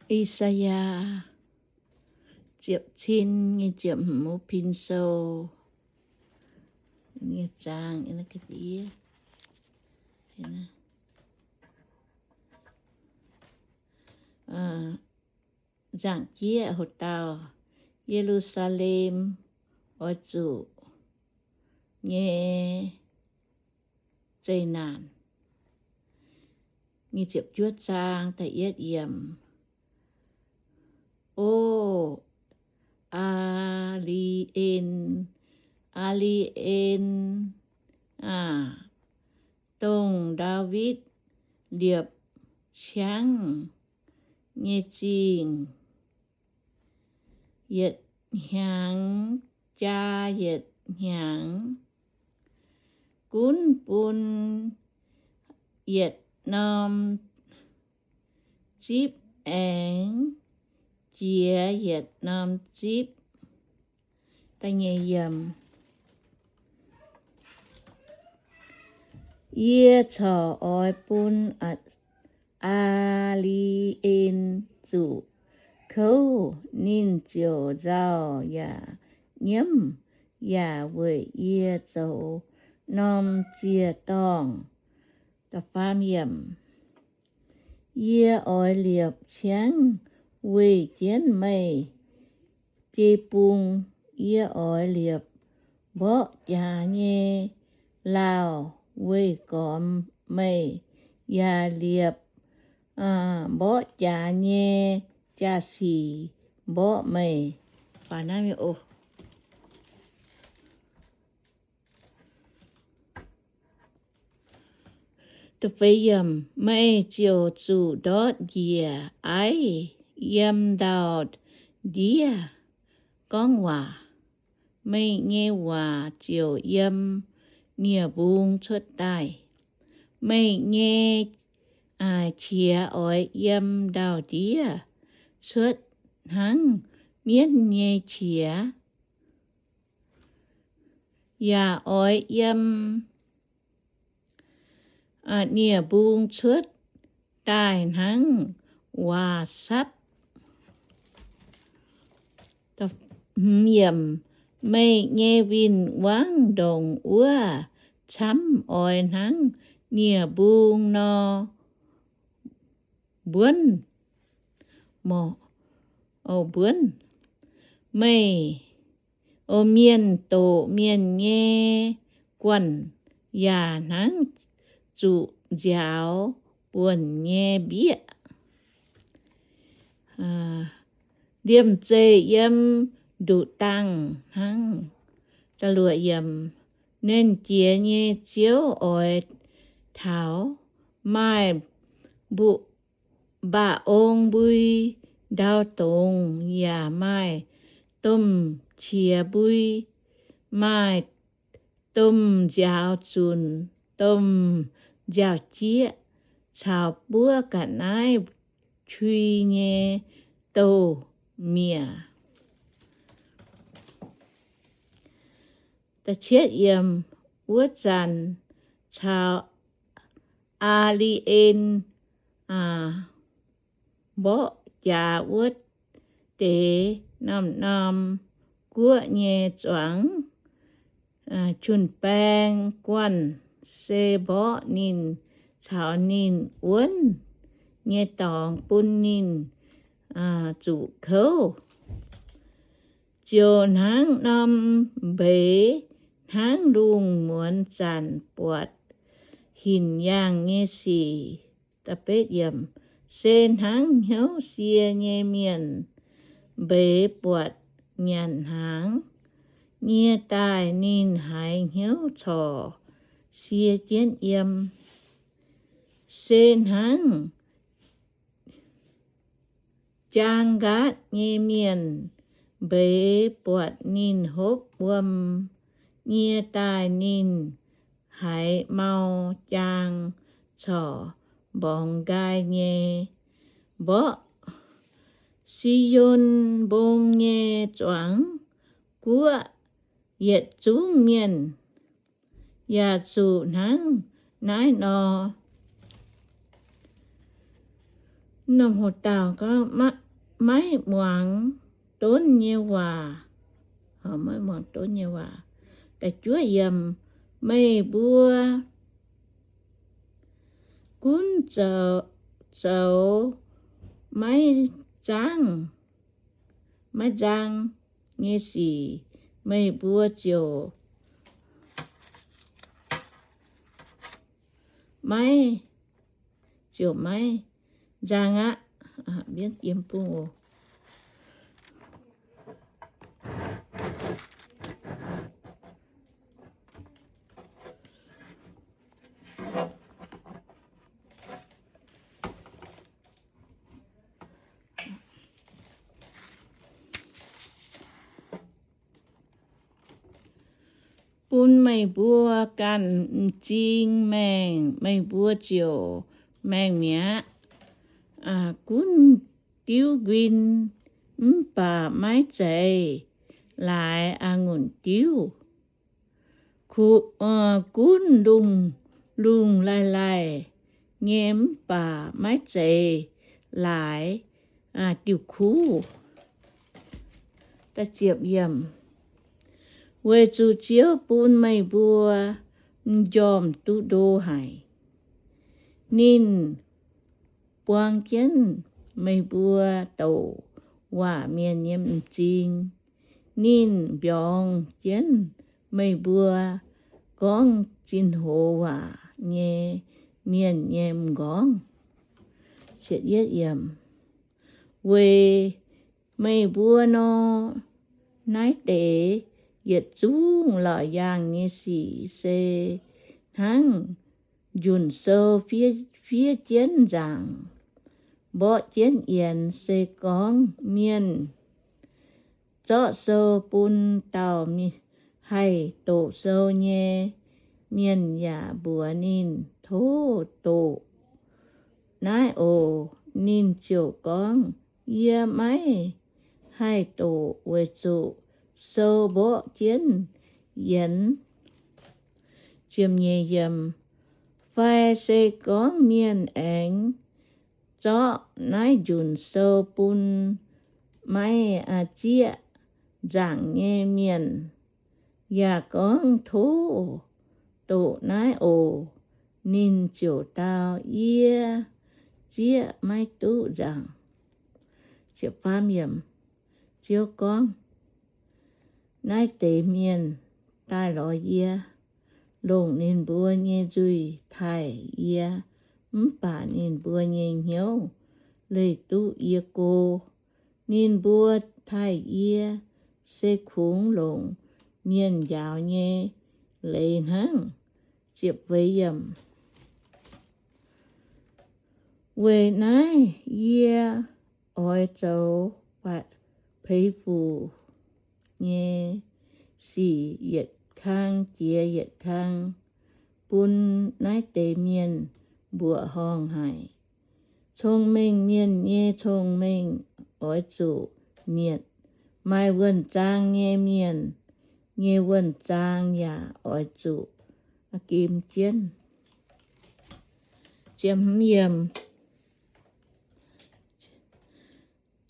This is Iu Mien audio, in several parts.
I^saa^yaa ziepc cin nyic ziepc hmz pin sou. Nzangc-jieqv hoc dauh, Ye^lu^saa^lem oix zuqc nyei zeqc naanc. Nyic ziepc juov zaang da'yietv yiemc. O, Aa^li^en, Aa^li^en aah! Dongh Ndaawitv liepc ciangv nyei zingh, yietc hnyangx jaa yietc hnyangx, gunv bun yietc norm zipv aengx jiex yietc norm zipv. Yie corc oix bun Aa^li^en zuqc kouv, ninh ziouc nzauh yaac nyiemv, yaac weic yie zoux norm ziec-dorngh. Yie oix liepc ciangv weih jienv meih jei bung. Yie oix liepc mborqv jaax nyei lauh weih gormx meih, yaac liepc mborqv jaax nyei jaa-sic mborqv meih. Meih ziouc zuqc ndortv njiec aiv yiem ndau-ndiev gorngv waac. Meih nyei waac ziouc yiem nie-mbung cuotv daaih. Meih nyei qiex oix yiem ndau-ndiev cuotv hnangv mienv nyei qiex, yaac oix yiem nie-mbung cuotv daaih hnangv waac-sapv. Meih nyei win-wangv ndongc wuov camv oix hnangv nie-mbung nor mbuonv, mbuonv. Meih, o mienh, doqc mienh nyei guanh yaac hnangv zuqc nziaaux buonc nyei mbieqv. Liemh zeih yiem nduqc dangh hnangv. Nernh Jiex nyei Ziouv oix taux, maaih mbuoqc mba'ong mbui ndau dongz, yaac maaih domh qiex mbui, maaih domh nziaaux zunc, domh nziaaux-jieqv, caux buov ga'naaiv qui nyei domh mi'aqv. Wuov zanc caux Aa^li^en mborqv jaax wuov deix norm-norm guoqv nyei zuangx jun-baeng guanh se mborqv ninh caux ninh wuonv nyei dorngx bun ninh zuqc kouv, ziouc hnangv norm mbeix, hnangv lungh muonz zanc buatc hinc yaangh nyei sic. Se hnangv hnyouv sie nyei mienh mbeix buatc nyanc hnaangx nyie daaih, ninh haiz hnyouv corc sie jienv yiem. Se hnangv jaang nqaatv nyei mienh mbeix buatc ninh hopv wuom nyie daaih, ninh haiz mau jaang corc mborngx nqaai nyei. Mborqv Si^on Mbong nyei zuangx guoqv yietc zungv mienh yaac zuqc hnangv naaiv nor. Norm hoc dauh gorngv, maiv muangx donv nyei waac. Maiv muangx donv nyei waac. Da'juov yiemc, meih mbuo gunv zoux maiv zaangv, maiv nzang nyei sic, meih mbuo ziouc maiv, ziouc maiv nzang aqv. Mbienv jiem bung oc. Bun meih mbuo ganh m'zing maengh, meih mbuo ziouc maengh mi'aqv. Gunv diuv nquin mv baac maiv zeiz laaix a'ngunc diuv. Gunv lungh lungh laih laih nyei mv baac maiv zeiz laaix diuh kuv. Weic zuqc Ziouv bun meih mbuo m'njormh duqv ndo haic. Ninh buang jienv meih mbuo douc waac mienh nyei m'zing. Ninh mbiorngz jienv meih mbuo gorngv zinh hoz waac nyei mienh nyei m'nqorngv. Weic meih mbuo nor, naaiv deix yietc zungv laauc yaangh nyei sic se hnangv njunc sou fiev jienv nzaangc, mborqv jienv yienx, se gorngv mienh zorqv sou bun dauh haih doqc sou nyei mienh yaac mbuox ninh, Tov doqc naaiv oc. Ninh ziouc gorngv, Yie maiv haih doqc, weic zuqc sou mborqv jienv yienx. Fai se gorngv mienh aengx zorqv naaiv njunc sou bun maiv zieqv nzaangc nyei mienh, yaac gorngv, Tov doqc naaiv oc, ninh ziouc dau, Yie zieqv maiv duqv nzaangc. Ziouv gorngv, Naaiv deix mienh daaih lorz yie, longc ninh mbuo nyei nzuih taaih yie, mv baac ninh mbuo nyei hnyouv leih duqv yie go. Ninh mbuo taaih yie se kungx longc mienh njaaux nyei leiz hnangv. Weic naaiv yie oix zoux peix fuc nyei sic yietc kang jiex yietc kang bun naaiv deix mienh mbuoqc horngh haic. Cong-mengh mienh nyei cong-mengh oix zuqc mietc. Maaih wuonh zaang nyei mienh nyei wuonh zaang yaac oix zuqc gem jienv.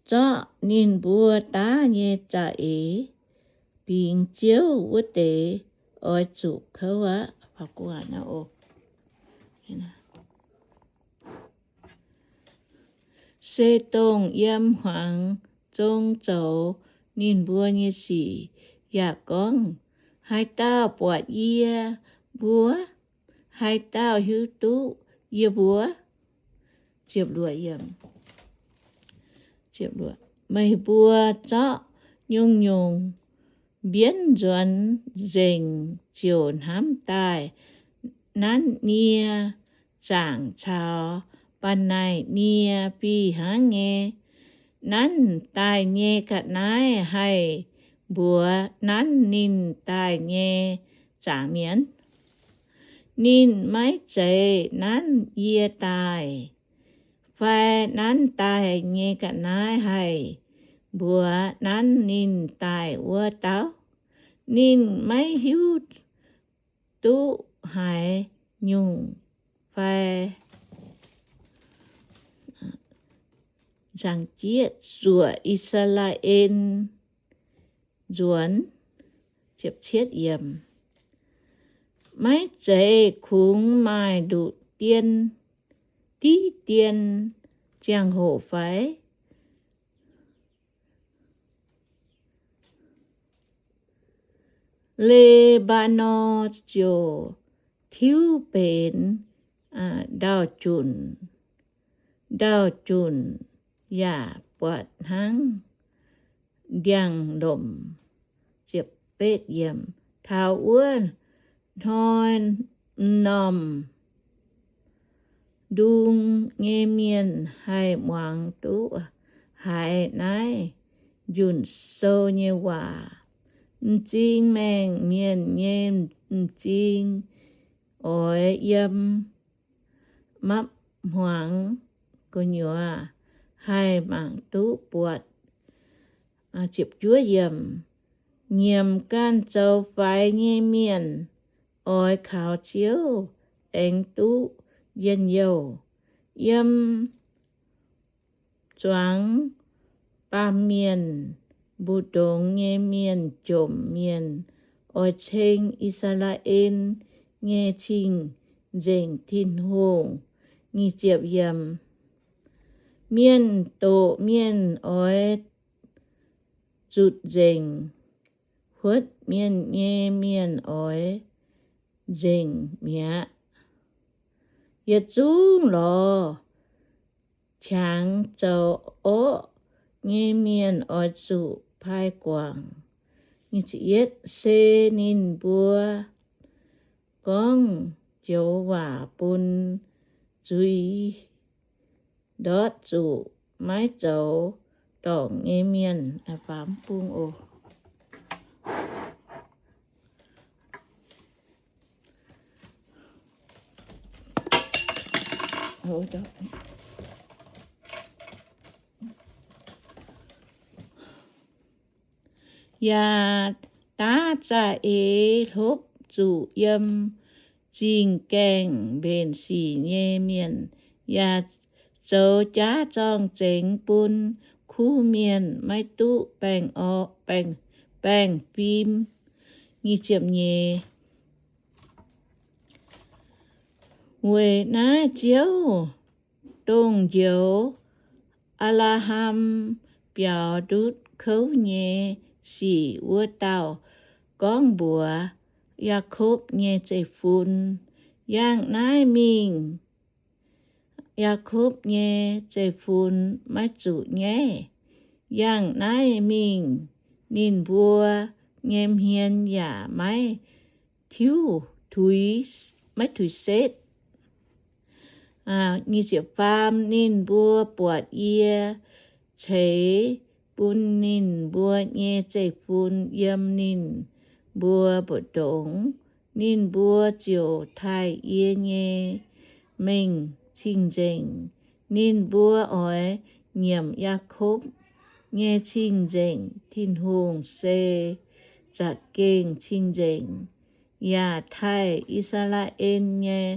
Zorqv ninh mbuo daav nyei za'eix bingx Ziouv wuov deix oix zuqc kouv aqv. Se dongh yiem hmuangx zong zoux ninh mbuo nyei sic yaac gorngv, Haaix dauh buatc yie mbuo? Haaix dauh hiuv duqv yie mbuo? Meih mbuo zorqv nyungc-nyungc mbienv nzuonx nzengc ziouc hnamv daaih nanv nie zaangc caux ba'naic nie fih hnangv nyei. Nanv daaih nyei ga'naaiv haih mbuox nanv ninh daaih nyei zaangc mienh? Ninh maiv zeiz nanv yie daaih? Fai nanv daaih nyei ga'naaiv haih mbuox nanv ninh daaih wuov dauh? Ninh maiv hiuv duqv haaix nyungc fai? Zaangc jieqv zuoqc I^saa^laa^en nzuonx. Maiv zeiz kungx maaih nduqc dien, diqv dien ziangh hoc fai? Le^mbaa^norn ziouc tiuv benx ndau-junc, ndau-junc yaac buatc hnangv ndiangx-lomc. Taux wuov hnoi, m'normh ndung nyei mienh haih muangx duqv haiz naaiv njunc sou nyei waac. M'zing maengh mienh nyei m'zing oix yiem mapv-hmuangx gu'nyuoz haih mangc duqv buatc. Nyiemc ganh zoux faix nyei mienh oix kaux Ziouv aengx duqv njien-youh. Yiem zuangx baamh mienh mbu'ndongx nyei mienh jomc mienh oix ceng I^saa^laa^en nyei cing-nzengc Tin-Hungh. Mienh doqc mienh oix zutc nzengc, huotv mienh nyei mienh oix nzengc mi'aqv. Yietc zungv lorz qangx zoux orqv nyei mienh oix zuqc pai guangc. Se ninh mbuo gorngv joux waac bun zuiz ndortv zuqc maiv zoux dorngc nyei mienh. Yaac daav za'eix hlopv zuqc yiem zingh gaengh mbenc sic nyei mienh, yaac zoux jaav zorng zengx bun kuv mienh maiv duqv baengh orn, baengh, baengh fim. Weic naaiv Ziouv, dongh njoux Apc^laa^ham biaux ndutv kouv nyei sic wuov dauh, gorngv mbuox Yaakopv nyei zeiv-fun, Yangh naaiv mingh. Yaakopv nyei zeiv-fun maiv zuqc nyaiv. Yangh naaiv mingh, ninh mbuo nyei hmien yaac maiv tiuv tuix, maiv tuix setv. Faam, ninh mbuo buatc yie ceix bun ninh mbuo nyei zeiv-fun yiem ninh mbuo mbu'ndongx, ninh mbuo ziouc taaih yie nyei mengh cing-nzengc. Ninh mbuo oix nyiemc Yaakopv nyei cing-nzengc. Tin-Hungh se za'gengh cing-nzengc, yaac taaih I^saa^laa^en nyei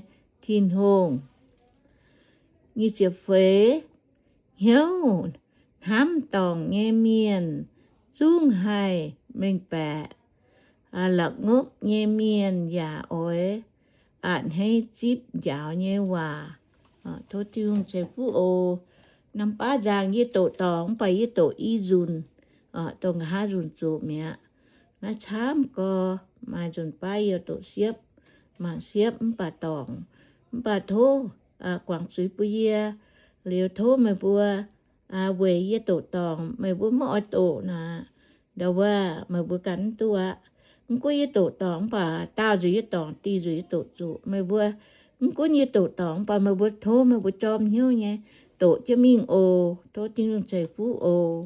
Tin-Hungh. Hnyouv hnamv dorngc nyei mienh zungv haih mengh baeqc. La'ngopv nyei mienh yaac oix a'hneiv zipv njaaux nyei waac. Tov Tin-Hungh ceix fuqv oc. Norm baav nzangc yie doqc dorngc mv baac yie doqc i nzunc, dongh nqa'haav nzunc zuqc mi'aqv. Naaiv camv gorx, maaih nzunc baav yie doqc siepv, mangc siepv mv baac dorngc. Mv baac tov guangc zuiz bun yie, liuz tov meih mbuo weic yie doqc dorngc, meih mbuo maiv oix doqc naaic, ndau wuov meih mbuo ganh mv duqv aqv. Mv gunv yie doqc dorngc mv baac daauh nzunc yie dorngc, dih nzunc yie doqc zuqc. Meih mbuo mv gunv yie doqc dorngc mv baac meih mbuo tov meih mbuo jorm hnyouv nyei doqc jienv mingh oc. Tov Tin-Hungh ceix fuqv oc.